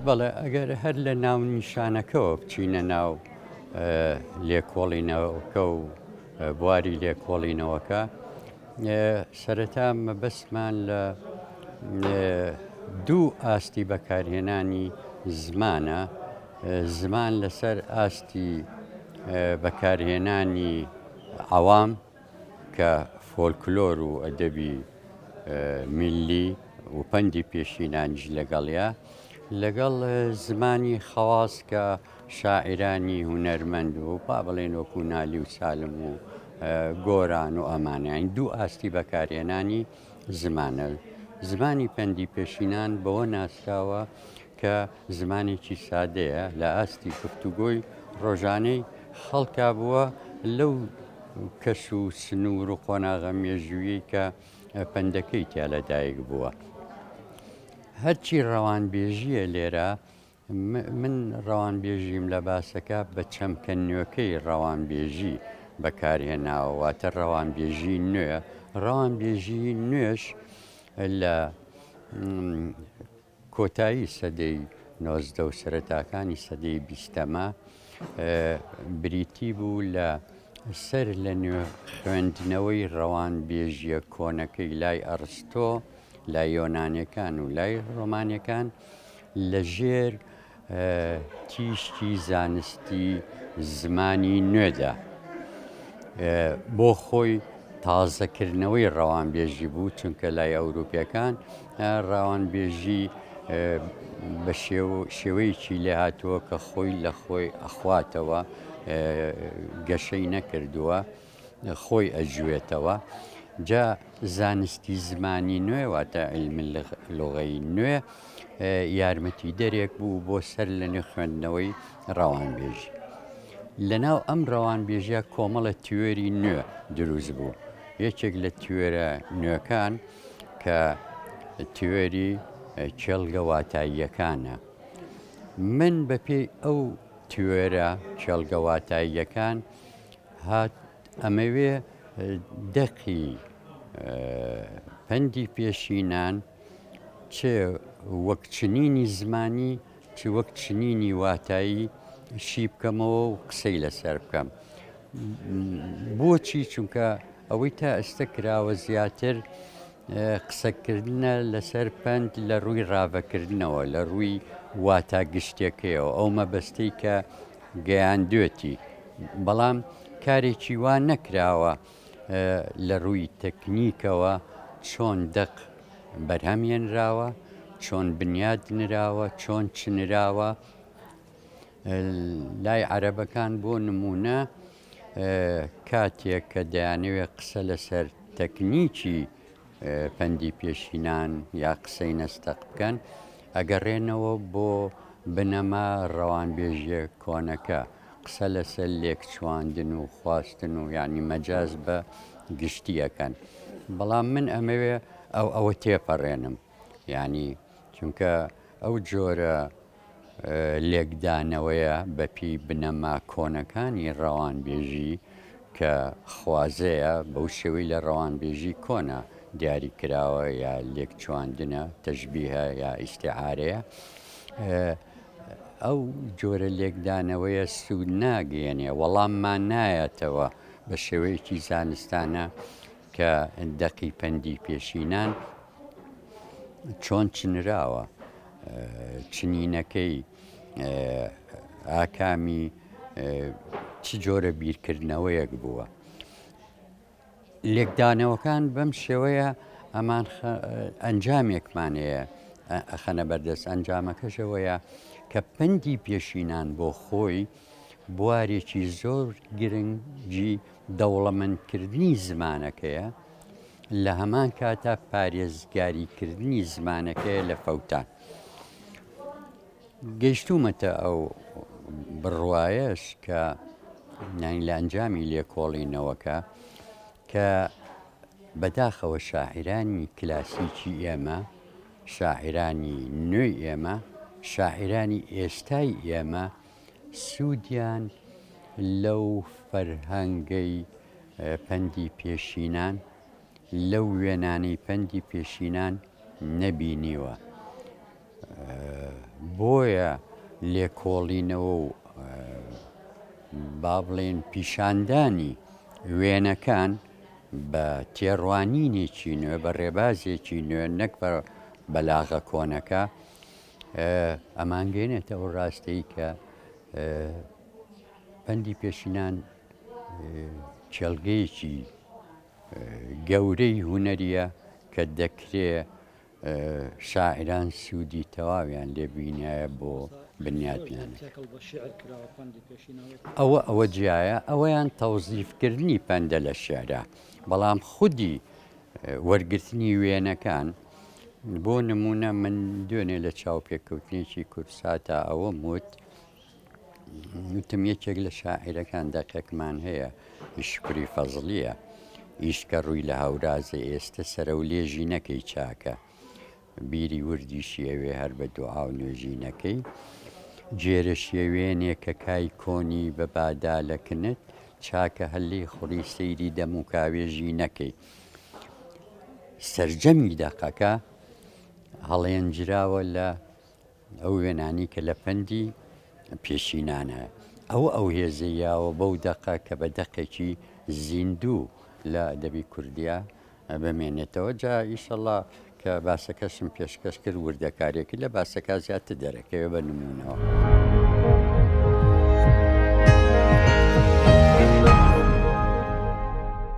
بەڵێ ئەگەر هەر لە ناونیشانەکەوە بچینە ناو لێکۆڵینەوەکە و بواری لێکۆڵینەوەکە سەرەتا مەبەستمان لە دوو ئاستی بەکارهێنانی زمانە زمان لەسەر ئاستی بەکارهێنانی عەوام کە فۆلکلۆر و ئەدەبی میللی و پەندی پێشینانیش لەگەڵیا، لەگەڵ زمانی خەواس کە شاعیرانی هونەرمەند و با بڵێن وەکو نالی و سالم و گۆران و ئەمانە یانی دوو ئاستی بەکارهێنانی زمانە. زمانی پەندی پێشینان بەوە ناسراوە کە زمانێکی سادەیە لە ئاستی گفتوگۆی ڕۆژانەی خەڵکا بووە لەو کەش و سنوور و قۆناغە مێژوویەی کە پەندەکەی تیا لەدایک بووە. هەرچی ڕەوانبێژییە لێرە من ڕەوانبێژیم لە باسەکە بە چەمکە نوێکەی ڕەوانبێژی بەکارهێناوە واتە ڕەوانبێژی نوێ ڕەوانبێژی نوێش لە کۆتایی سەدەی 19 و سەرەتاکانی سەدەی بیستەمە بریتی بوو لە سەر لە نوێ خوێندنەوەی ڕەوانبێژیە کۆنەکەی لای ئەڕستۆ لای یۆنانیەکان و لای ڕۆمانیەکان لە ژێر تیشکی زانستی زمانی نوێدا بۆ خۆی تازەکردنەوەی ڕەوانبێژی بوو چونکە لای ئەوروپیەکان ڕەوانبێژی بە شێوەیەکی لێهاتووە کە خۆی لە خۆی ئەخواتەوە گەشەی نەکردووە خۆی ئەجوێتەوە جا زانستی زمانی نوێ واتە علم لغەی نوێ یارمەتیدەرێک بوو بۆ سەر لە نوێ خوێندنەوەی ڕەوانبێژی. لەناو ئەم ڕەوانبێژە کۆمەڵە تیۆری نوێ دروست بوو. یەکێک لە تیۆرە نوێکان کە تیۆری کێڵگە واتاییەکانە. من بەپێی ئەو تیۆرە کێڵگە واتاییەکان هات ئەمەوێ دەقی پەندی پێشینان چ وەک چنینی زمانی چ وەک چنینی واتایی شی بکەمەوە و قسەی لەسەر بکەم. بۆچی؟ چونکە ئەوەی تا ئێستا کراوە زیاتر قسەکردنە لەسەر پەند لە ڕووی ڕاڤەکردنەوە، لە ڕووی واتا گشتیەکەیەوە، ئەو مەبەستەی کە گەیاندوێتی، بەڵام کارێکی وا نەکراوە لە ڕووی تەکنیکەوە چۆن دەق بەرهەم هێنراوە، چۆن بنیاد نراوە، چۆن چنراوە. لای عەرەبەکان بۆ نموونە کاتێک کە دەیانەوێت قسە لەسەر تەکنیکی پەندی پێشینان یا قسەی نەستەق بکەن، ئەگەڕێنەوە بۆ بنەما ڕەوانبێژیە کۆنەکە، قسە لەسەر لێکچواندن و خواستن و یانی مەجاز بە گشتی ئەکەن. بەڵام من ئەمەوێ ئەو ئەوە تێپەڕێنم. یانی چونکە ئەو جۆرە لێکدانەوەیە بەپێی بنەما کۆنەکانی ڕەوانبێژی کە خوازەیە بەو شێوەی لە ڕەوانبێژی کۆنە دیاری کراوە یا لێکچواندنە، تەشبیهە یا ئیستیعارەیە، ئەو جۆرە لێکدانەوەیە سوود ناگەیەنێ، وەڵاممان نایەتەوە بە شێوەیەکی زانستانە کە دەقی پەندی پێشینان چۆن چنراوە، چنینەکەی ئاکامی چ جۆرە بیرکردنەوەیەک بووە. لێکدانەوەکان بەم شێوەیە ئەمان ئەنجامێکمان هەیە ئەخەنە بەردەست ئەنجامەکەش ئەوەیە کە پەندی پێشینان بۆ خۆی بوارێکی زۆر گرنگی دەوڵەمەندکردنی زمانەکەیە لە هەمان کاتا پارێزگاریکردنی زمانەکەیە لە فەوتان. گەیشتوومەتە ئەو بڕوایەش کە یانی لە ئەنجامی لێکۆڵینەوەکە کە بەداخەوە شاعیرانی کلاسیکی ئێمە، شاعیرانی نوێی ئێمە، شاعیرانی ئێستای ئێمە سوودیان لەو فەرهەنگەی پەندی پێشینان، لەو وێنانەی پەندی پێشینان نەبینیوە. بۆیە لێکۆڵینەوە و با بڵێین پیشاندانی وێنەکان بە تێڕوانینێکی نوێ، بە ڕێبازێکی نوێ نەک بە بەلاغە کۆنەکە ئەمانگەێنێتە ئەو ڕاستەی کە پەندی پێشینان کێڵگەیەکی گەورەی هونەریە کە دەکرێ شاعیران سوودی تەواویان لێ بینایە بۆ بنیاتنانی. ئەوە ئەوە جیایە ئەوەیان تەوزیفکردنی پەندە لە شیعرا بەڵام خودی وەرگرتنی وێنەکان بۆ نمونە من دوێنێ لە چاوپێکەوتنێکی کوردساتا ئەوەم وت وتم یەکێک لە شاعیرەکان دەقێکمان هەیە شوکری فەزڵیە ئیشکە ڕووی لە هەورازە ئێستە سەرە و لێژی نەکەی چاکە بیری وردیشی ئەوێ هەر بە دوعا و نوێژی نەکەی گێرە شێوێنێ کە کای کۆنی بە بادا لە کنت چاکە هەلی خوڕی سەیری دەم و کاوێژی نەکەی سەرجەمی دەقەکە هەڵێنجراوە لە ئەو وێنانەی کە لە پەندی پێشینانە ئەوە ئەو هێزەی یاوە بەو دەقە کە بە دەقێکی زیندوو لە ئەدەبی کوردیا بمێنێتەوە جا ئیشەڵا کە باسەکەشم پێشکەش کرد وردەکارێکی لە باسەکە زیاتر دەرەکەوێ بە نمونەوە.